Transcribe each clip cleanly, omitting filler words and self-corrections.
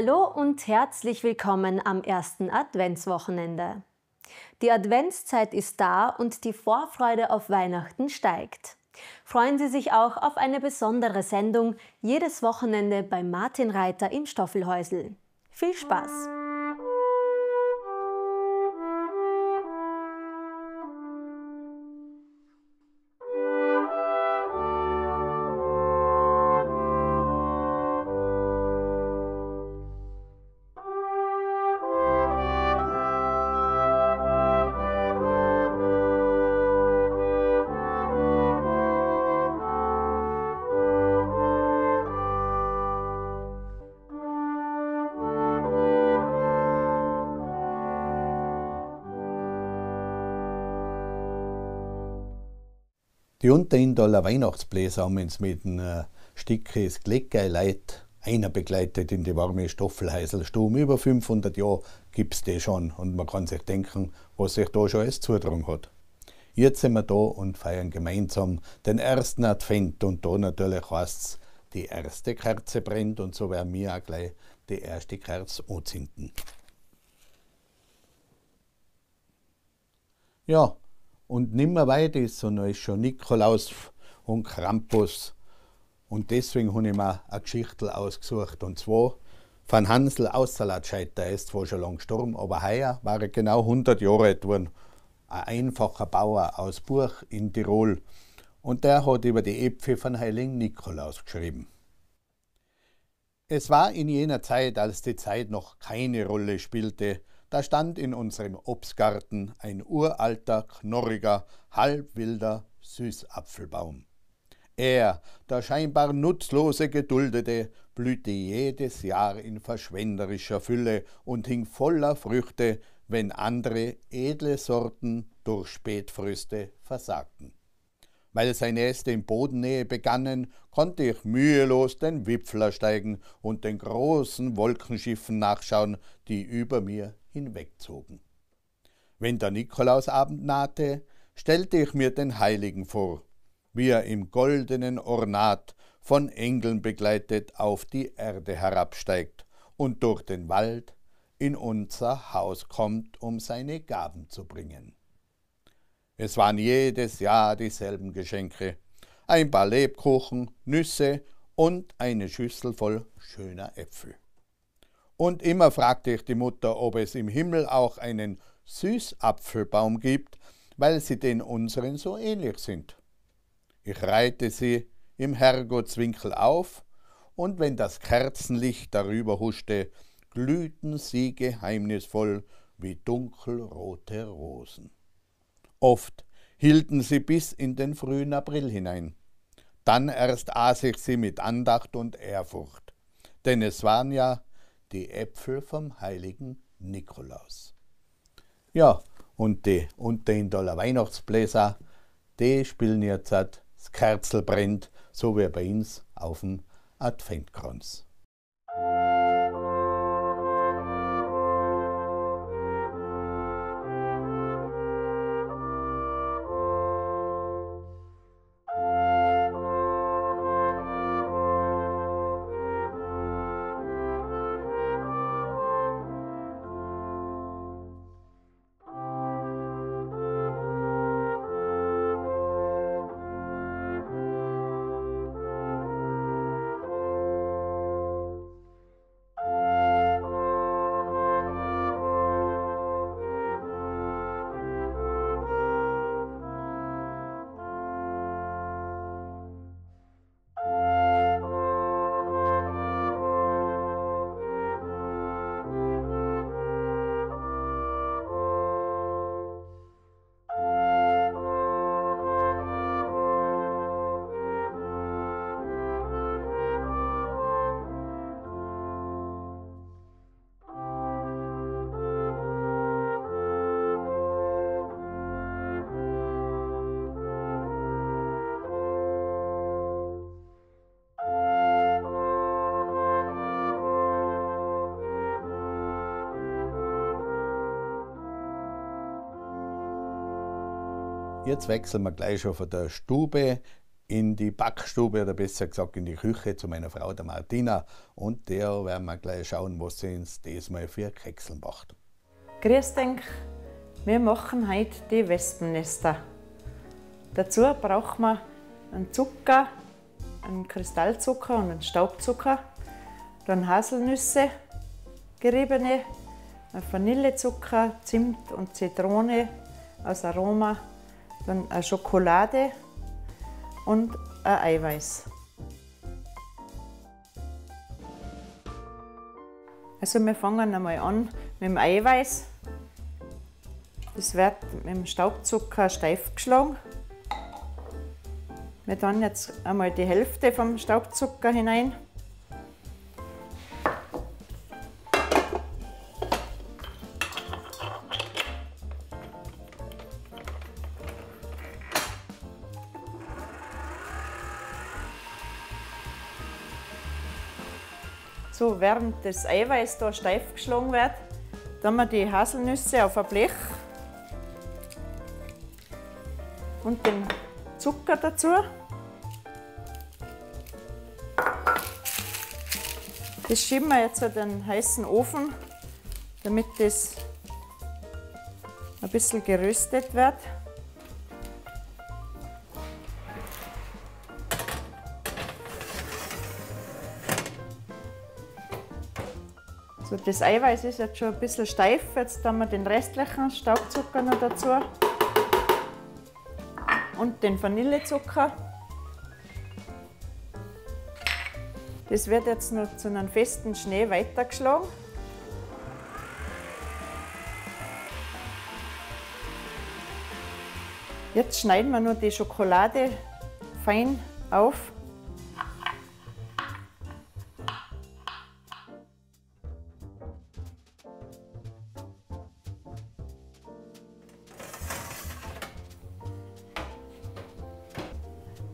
Hallo und herzlich willkommen am ersten Adventswochenende. Die Adventszeit ist da und die Vorfreude auf Weihnachten steigt. Freuen Sie sich auch auf eine besondere Sendung jedes Wochenende bei Martin Reiter im Stoffelhäusl. Viel Spaß! Die Unterindaler Weihnachtsbläser haben uns mit dem Stücke Gleckerl Leit einer begleitet in die warme Stoffelhäuselstube. Über 500 Jahre gibt's die schon und man kann sich denken, was sich da schon alles zugetragen hat. Jetzt sind wir da und feiern gemeinsam den ersten Advent und da natürlich heißt's, die erste Kerze brennt und so werden wir auch gleich die erste Kerze anzünden. Ja, und nimmer weit ist, sondern ist schon Nikolaus und Krampus. Und deswegen habe ich mir eine Geschichte ausgesucht. Und zwar von Hansl Ausserlatscheid, der ist zwar schon lang gestorben, aber heuer war er genau 100 Jahre alt geworden. Ein einfacher Bauer aus Buch in Tirol. Und der hat über die Äpfel von Heiligen Nikolaus geschrieben. Es war in jener Zeit, als die Zeit noch keine Rolle spielte, da stand in unserem Obstgarten ein uralter, knorriger, halbwilder Süßapfelbaum. Er, der scheinbar nutzlose Geduldete, blühte jedes Jahr in verschwenderischer Fülle und hing voller Früchte, wenn andere edle Sorten durch Spätfröste versagten. Weil seine Äste in Bodennähe begannen, konnte ich mühelos den Wipfel ersteigen und den großen Wolkenschiffen nachschauen, die über mir hinwegzogen. Wenn der Nikolausabend nahte, stellte ich mir den Heiligen vor, wie er im goldenen Ornat von Engeln begleitet auf die Erde herabsteigt und durch den Wald in unser Haus kommt, um seine Gaben zu bringen. Es waren jedes Jahr dieselben Geschenke, ein paar Lebkuchen, Nüsse und eine Schüssel voll schöner Äpfel. Und immer fragte ich die Mutter, ob es im Himmel auch einen Süßapfelbaum gibt, weil sie den unseren so ähnlich sind. Ich reihte sie im Herrgottswinkel auf, und wenn das Kerzenlicht darüber huschte, glühten sie geheimnisvoll wie dunkelrote Rosen. Oft hielten sie bis in den frühen April hinein. Dann erst aß ich sie mit Andacht und Ehrfurcht, denn es waren ja die Äpfel vom heiligen Nikolaus. Ja, und die Unterindaler Weihnachtsbläser, die spielen jetzt das Kerzel brennt, so wie bei uns auf dem Adventkranz. Jetzt wechseln wir gleich schon von der Stube in die Backstube oder besser gesagt in die Küche zu meiner Frau, der Martina. Und der werden wir gleich schauen, was sie uns diesmal für Kekseln macht. Grüß dich, wir machen heute die Wespennester. Dazu brauchen wir einen Zucker, einen Kristallzucker und einen Staubzucker, dann Haselnüsse, geriebene, Vanillezucker, Zimt und Zitrone als Aroma, dann eine Schokolade und ein Eiweiß. Also wir fangen einmal an mit dem Eiweiß. Das wird mit dem Staubzucker steif geschlagen. Wir tun jetzt einmal die Hälfte vom Staubzucker hinein. So, während das Eiweiß da steif geschlagen wird, tun wir die Haselnüsse auf ein Blech und den Zucker dazu. Das schieben wir jetzt in den heißen Ofen, damit das ein bisschen geröstet wird. So, das Eiweiß ist jetzt schon ein bisschen steif, jetzt tun wir den restlichen Staubzucker noch dazu und den Vanillezucker. Das wird jetzt noch zu einem festen Schnee weitergeschlagen. Jetzt schneiden wir noch die Schokolade fein auf.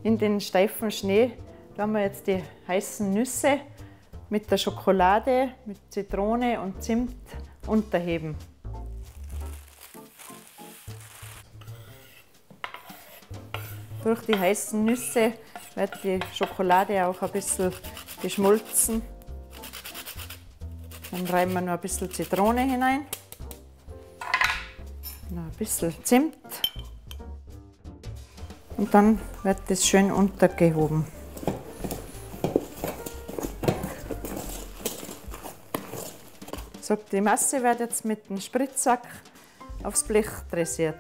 In den steifen Schnee tun wir jetzt die heißen Nüsse mit der Schokolade, mit Zitrone und Zimt unterheben. Durch die heißen Nüsse wird die Schokolade auch ein bisschen geschmolzen. Dann reiben wir noch ein bisschen Zitrone hinein, noch ein bisschen Zimt. Und dann wird das schön untergehoben. So, die Masse wird jetzt mit dem Spritzsack aufs Blech dressiert.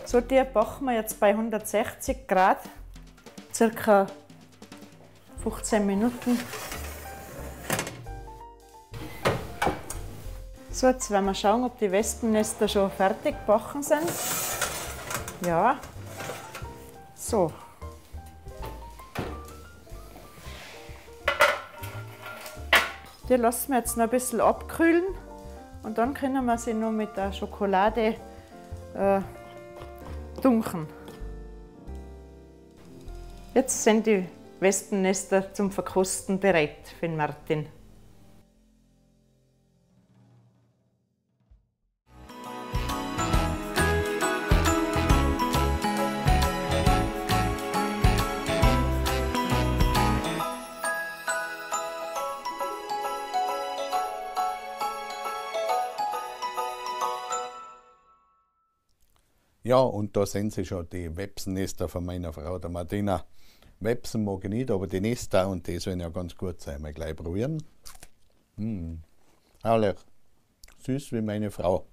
So, die backen wir jetzt bei 160 Grad, circa 15 Minuten. So, jetzt werden wir schauen, ob die Wespennester schon fertig gebacken sind. Ja, so. Die lassen wir jetzt noch ein bisschen abkühlen und dann können wir sie noch mit der Schokolade dunkeln. Jetzt sind die Wespennester zum Verkosten bereit für den Martin. Ja, und da sind sie schon, die Wepsennester von meiner Frau, der Martina. Wepsen mag ich nicht, aber die Nester, und die sollen ja ganz gut sein. Mal gleich probieren. Mmh, herrlich. Süß wie meine Frau.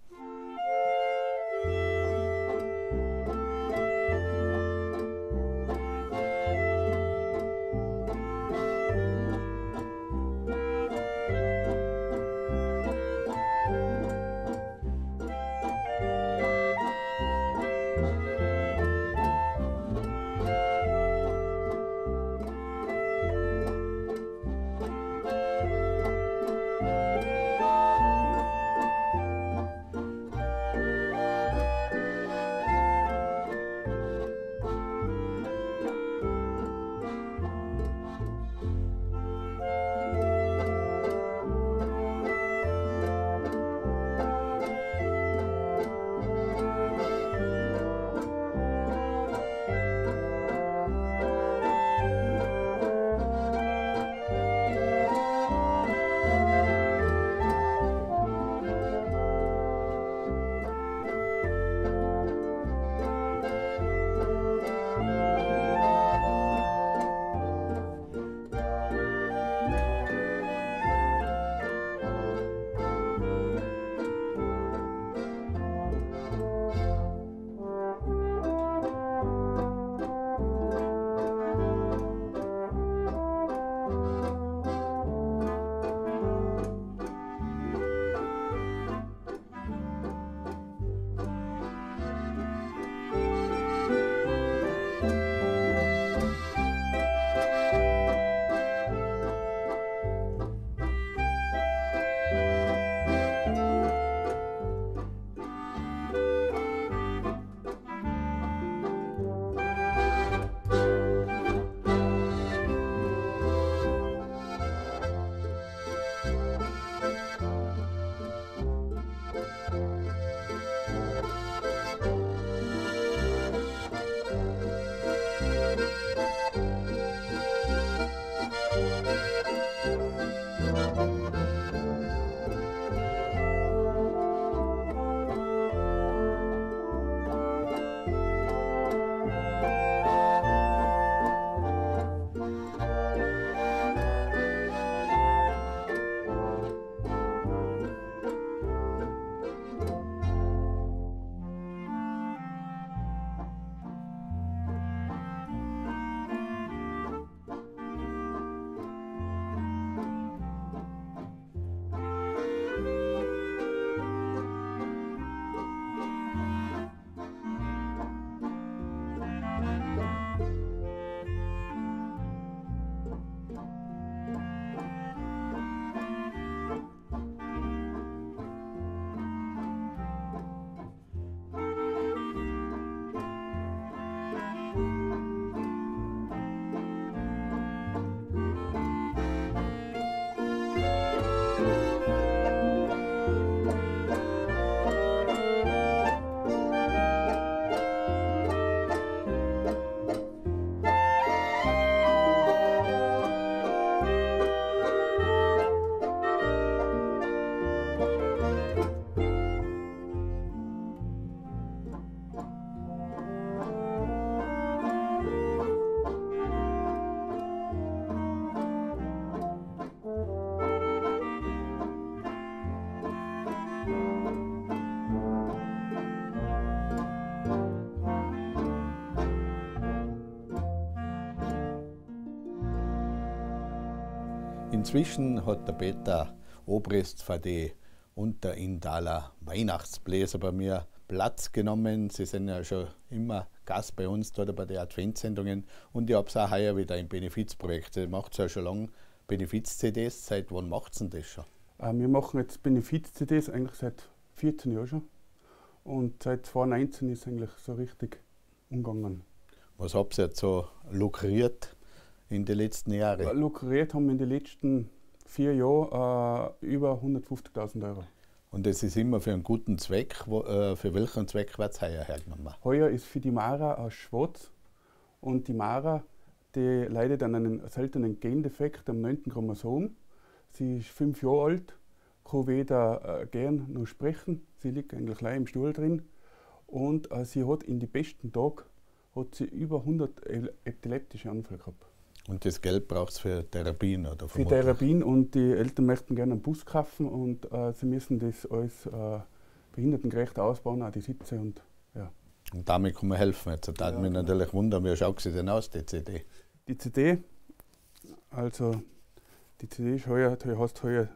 Inzwischen hat der Peter Obrist für die Unterinntaler Weihnachtsbläser bei mir Platz genommen. Sie sind ja schon immer Gast bei uns dort bei den Adventssendungen und ich hab's auch heuer wieder im Benefizprojekt. Ihr macht ja schon lange Benefiz-C Ds. Seit wann macht's denn das schon? Wir machen jetzt Benefiz-C Ds eigentlich seit 14 Jahren schon. Und seit 2019 ist es eigentlich so richtig umgegangen. Was habt ihr jetzt so lukriert in den letzten Jahren? Lukriert haben wir in den letzten 4 Jahren über 150.000 Euro. Und das ist immer für einen guten Zweck. Für welchen Zweck wird's heuer hergenommen? Heuer ist für die Mara aus Schwaz. Und die Mara, die leidet an einem seltenen Gendefekt am 9. Chromosom. Sie ist 5 Jahre alt, kann weder gehen noch sprechen. Sie liegt eigentlich gleich im Stuhl drin. Und sie hat in den besten Tagen hat sie über 100 epileptische Anfälle gehabt. Und das Geld braucht's für Therapien, oder? Für Vermutlich. Therapien, und die Eltern möchten gerne einen Bus kaufen und sie müssen das alles behindertengerecht ausbauen, auch die Sitze und ja. Und damit kann man helfen. Jetzt würde Ja, mich genau. natürlich wundern, wie schaut sie denn aus, die CD? Die CD, also die CD ist heuer, die heißt heuer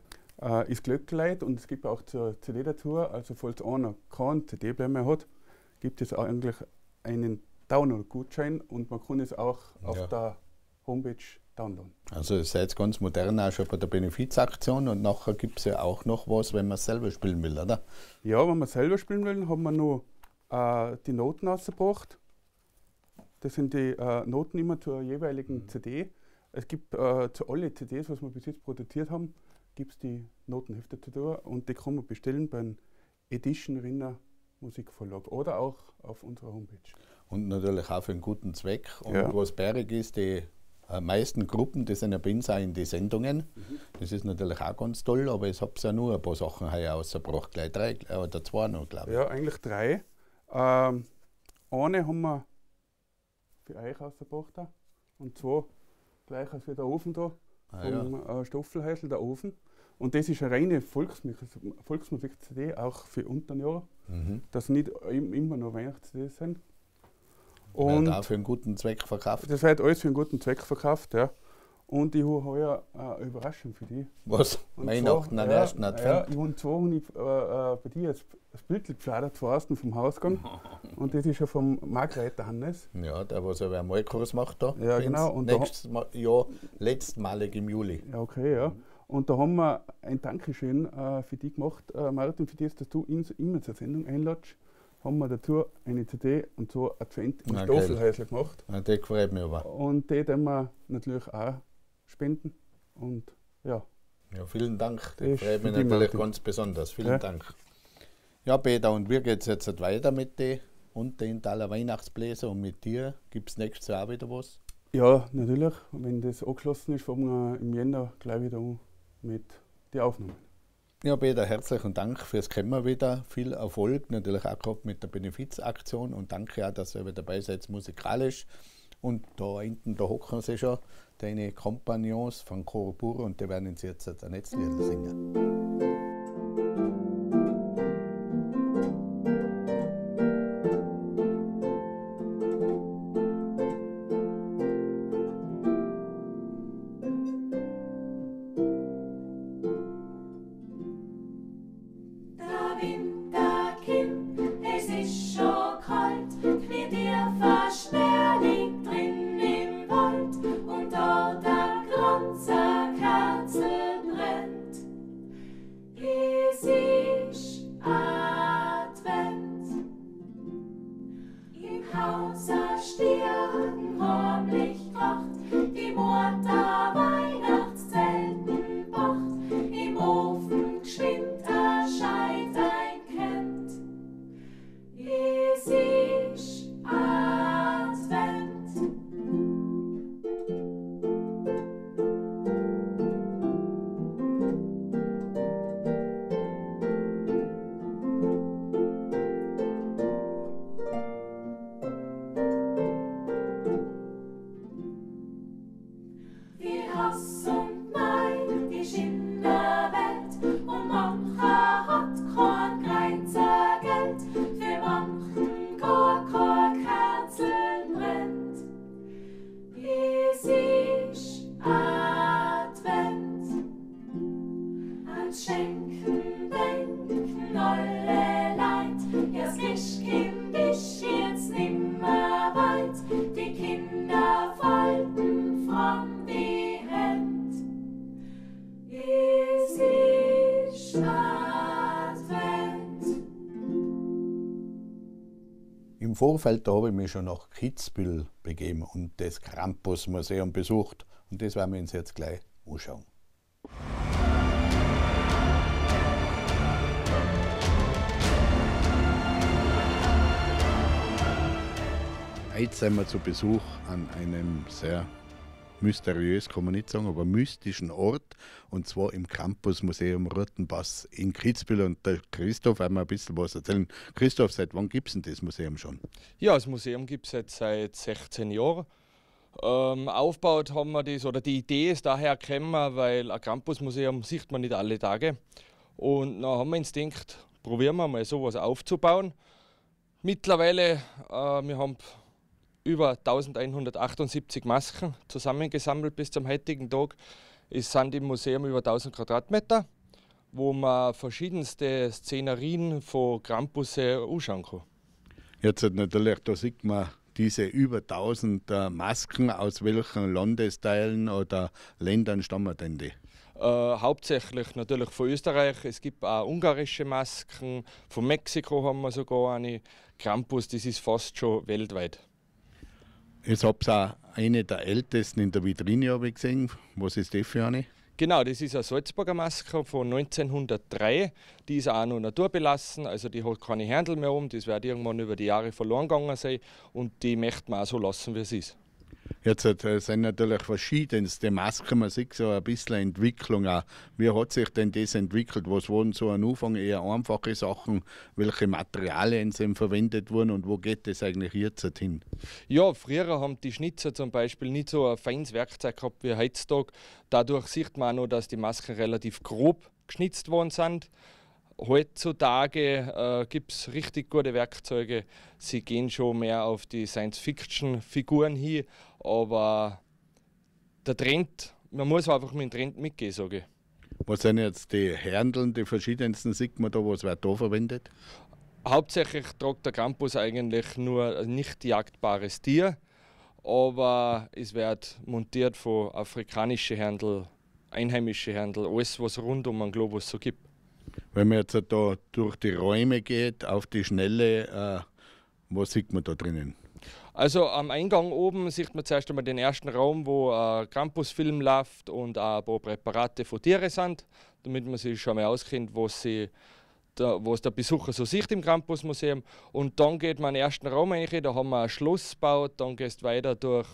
ist Glöckleid, und es gibt auch zur CD dazu, also falls einer keinen C D-Player mehr hat, gibt es eigentlich einen Download-Gutschein und man kann es auch auf der Homepage downloaden. Also ihr seid ganz modern auch schon bei der Benefizaktion, und nachher gibt's ja auch noch was, wenn man selber spielen will, oder? Ja, wenn man selber spielen will, haben wir noch die Noten rausgebracht. Das sind die Noten immer zur jeweiligen CD. Es gibt zu alle C Ds, was wir bis jetzt produziert haben, gibt's die Notenhefte zu tun, und die kann man bestellen beim Edition Rinner Musikverlag oder auch auf unserer Homepage. Und natürlich auch für einen guten Zweck. Und was bärig ist, die meisten Gruppen, die sind ja bei uns auch in die Sendungen. Das ist natürlich auch ganz toll, aber ich hab's ja nur ein paar Sachen heuer rausgebracht. Gleich 3 oder 2 noch, glaub ich. Ja, eigentlich 3. Eine haben wir für euch rausgebracht da. Und zwar gleich als wir der Ofen da, vom, Stoffelhäusl, der Ofen. Und das ist eine reine Volksmusik-C D, auch für Unterjahr, dass nicht immer nur Weihnachts-C Ds sind. Wird Und auch für einen guten Zweck verkauft. Das wird alles für einen guten Zweck verkauft, ja. Und ich habe heuer eine Überraschung für dich. Was? Und Weihnachten zwar, am ja, ersten Advent? Ja, und zwar habe ich bei dir das Bild gepfladert, von außen vom Hausgang. Und das ist ja vom Markreiter Hannes. Ja, der, was ja einen Malkurs macht da. Ja, Wenn's genau. Und da nächstes Jahr, letztmalig im Juli. Ja, okay, ja. Und da haben wir ein Dankeschön für dich gemacht, Martin, für das, dass du uns immer zur Sendung einladest. Haben wir dazu eine CD und so Advent im Na, geil. Stoffelhäusl gemacht. Na, die freut mich aber. Und die werden wir natürlich auch spenden. Und ja. Ja, vielen Dank. Das Das ist freut mich für die natürlich Martin. ganz besonders. Vielen Ja. Dank. Ja, Peter, und wie geht's jetzt weiter mit den Unterinntaler Weihnachtsbläser und mit dir? Gibt's nächstes Jahr auch wieder was? Ja, natürlich. Wenn das angeschlossen ist, fangen wir im Jänner gleich wieder an mit den Aufnahmen. Ja, Peter, herzlichen Dank fürs Kommen wieder. Viel Erfolg, natürlich auch gehabt mit der Benefizaktion und danke auch, dass ihr wieder dabei seid musikalisch. Und da hinten, da hocken sie schon, deine Kompagnons von Chor Bur, und die werden uns jetzt ein Netzlied singen. Im Vorfeld, da habe ich mich schon nach Kitzbühel begeben und das Krampus-Museum besucht. Und das werden wir uns jetzt gleich anschauen. Jetzt sind wir zu Besuch an einem sehr mysteriös, kann man nicht sagen, aber mystischen Ort, und zwar im Krampus-Museum Rurtenpass in Kitzbühel. Und der Christoph wird mir ein bisschen was erzählen. Christoph, seit wann gibt's denn das Museum schon? Ja, das Museum gibt's jetzt seit 16 Jahren. Aufgebaut haben wir das, oder die Idee ist daher gekommen, weil ein Krampus-Museum sieht man nicht alle Tage. Und dann haben wir uns gedacht, probieren wir mal sowas aufzubauen. Mittlerweile, wir haben über 1178 Masken zusammengesammelt bis zum heutigen Tag. Es sind im Museum über 1000 Quadratmeter, wo man verschiedenste Szenerien von Krampusse anschauen kann. Jetzt natürlich, da sieht man diese über 1000 Masken. Aus welchen Landesteilen oder Ländern stammen denn die? Hauptsächlich natürlich von Österreich. Es gibt auch ungarische Masken, von Mexiko haben wir sogar eine. Krampus, das ist fast schon weltweit. Ich hab's auch eine der ältesten in der Vitrine, hab ich gesehen. Was ist das für eine? Genau, das ist eine Salzburger Maske von 1903. Die ist auch noch naturbelassen, also die hat keine Händel mehr um. Das wird irgendwann über die Jahre verloren gegangen sein und die möchte man auch so lassen, wie sie ist. Jetzt sind natürlich verschiedenste Masken, man sieht so ein bisschen Entwicklung auch. Wie hat sich denn das entwickelt? Was waren so am Anfang eher einfache Sachen? Welche Materialien sind verwendet worden und wo geht das eigentlich jetzt hin? Ja, früher haben die Schnitzer zum Beispiel nicht so ein feines Werkzeug gehabt wie heutzutage. Dadurch sieht man auch noch, dass die Masken relativ grob geschnitzt worden sind. Heutzutage gibt's richtig gute Werkzeuge. Sie gehen schon mehr auf die Science-Fiction-Figuren hin, aber der Trend, man muss einfach mit dem Trend mitgehen, sage ich. Was sind jetzt die Händeln, die verschiedensten, sieht man da, was wird da verwendet? Hauptsächlich tragt der Krampus eigentlich nur ein nicht jagdbares Tier, aber es wird montiert von afrikanischen Händel, einheimischen Händel, alles was rund um den Globus so gibt. Wenn man jetzt da durch die Räume geht, auf die Schnelle, was sieht man da drinnen? Also am Eingang oben sieht man zuerst einmal den ersten Raum, wo ein Krampus-Film läuft und auch ein paar Präparate von Tieren sind, damit man sich schon mal auskennt, was der Besucher so sieht im Krampus-Museum. Und dann geht man in den ersten Raum rein, da haben wir ein Schloss gebaut, dann gehst du weiter durch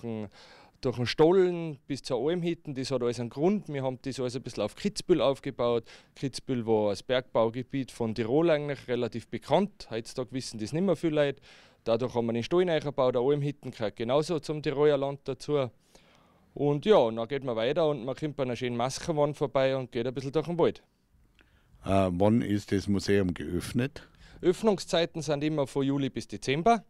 durch den Stollen bis zur Almhütte. Das hat alles einen Grund. Wir haben das alles ein bisschen auf Kitzbühel aufgebaut. Kitzbühel war als Bergbaugebiet von Tirol eigentlich relativ bekannt. Heutzutage wissen das nicht mehr viele Leute. Dadurch haben wir den Stollen eingebaut. Der Almhütte gehört genauso zum Tiroler Land dazu. Und ja, dann geht man weiter und man kommt bei einer schönen Maskenwand vorbei und geht ein bisschen durch den Wald. Wann ist das Museum geöffnet? Öffnungszeiten sind immer von Juli bis Dezember.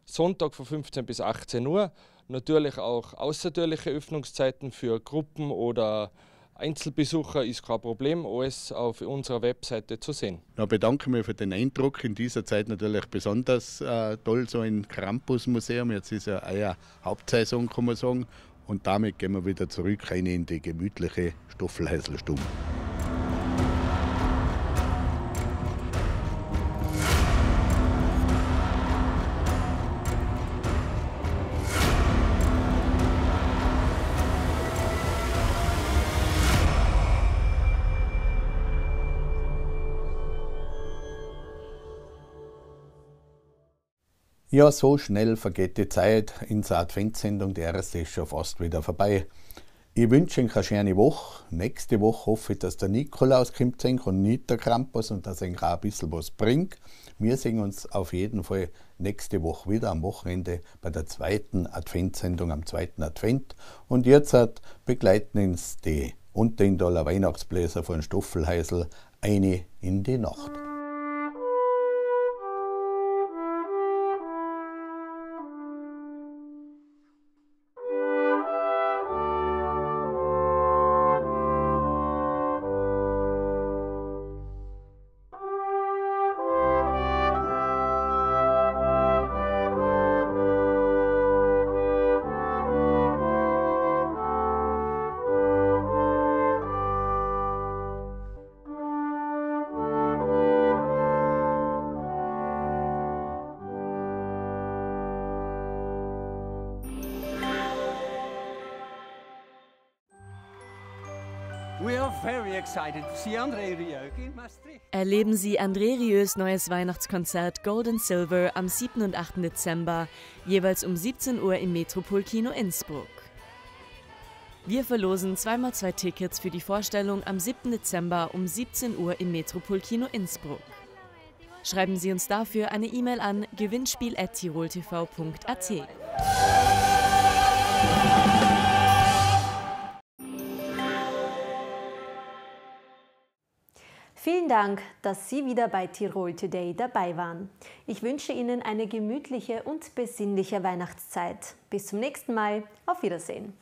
Sonntag von 15 bis 18 Uhr. Natürlich auch außertürliche Öffnungszeiten für Gruppen oder Einzelbesucher ist kein Problem, alles auf unserer Webseite zu sehen. Na, bedanke mich für den Eindruck. In dieser Zeit natürlich besonders toll, so ein Krampus-Museum. Jetzt ist ja eher Hauptsaison, kann man sagen. Und damit gehen wir wieder zurück rein in die gemütliche Stoffelhäuselstube. Ja, so schnell vergeht die Zeit. Unsere Adventssendung, die erste, ist schon fast wieder vorbei. Ich wünsche Ihnen eine schöne Woche. Nächste Woche hoffe ich, dass der Nikolaus kommt und nicht der Krampus und dass er auch ein bisschen was bringt. Wir sehen uns auf jeden Fall nächste Woche wieder am Wochenende bei der zweiten Adventssendung am zweiten Advent. Und jetzt begleiten uns die Unterintaler Weihnachtsbläser von Stoffelhäusl eine in die Nacht. Erleben Sie André Rieus neues Weihnachtskonzert Gold and Silver am 7. und 8. Dezember, jeweils um 17 Uhr im Metropolkino Innsbruck. Wir verlosen 2x2 Tickets für die Vorstellung am 7. Dezember um 17 Uhr im Metropolkino Innsbruck. Schreiben Sie uns dafür eine E-Mail an gewinnspiel@tiroltv.at. Vielen Dank, dass Sie wieder bei Tirol Today dabei waren. Ich wünsche Ihnen eine gemütliche und besinnliche Weihnachtszeit. Bis zum nächsten Mal. Auf Wiedersehen.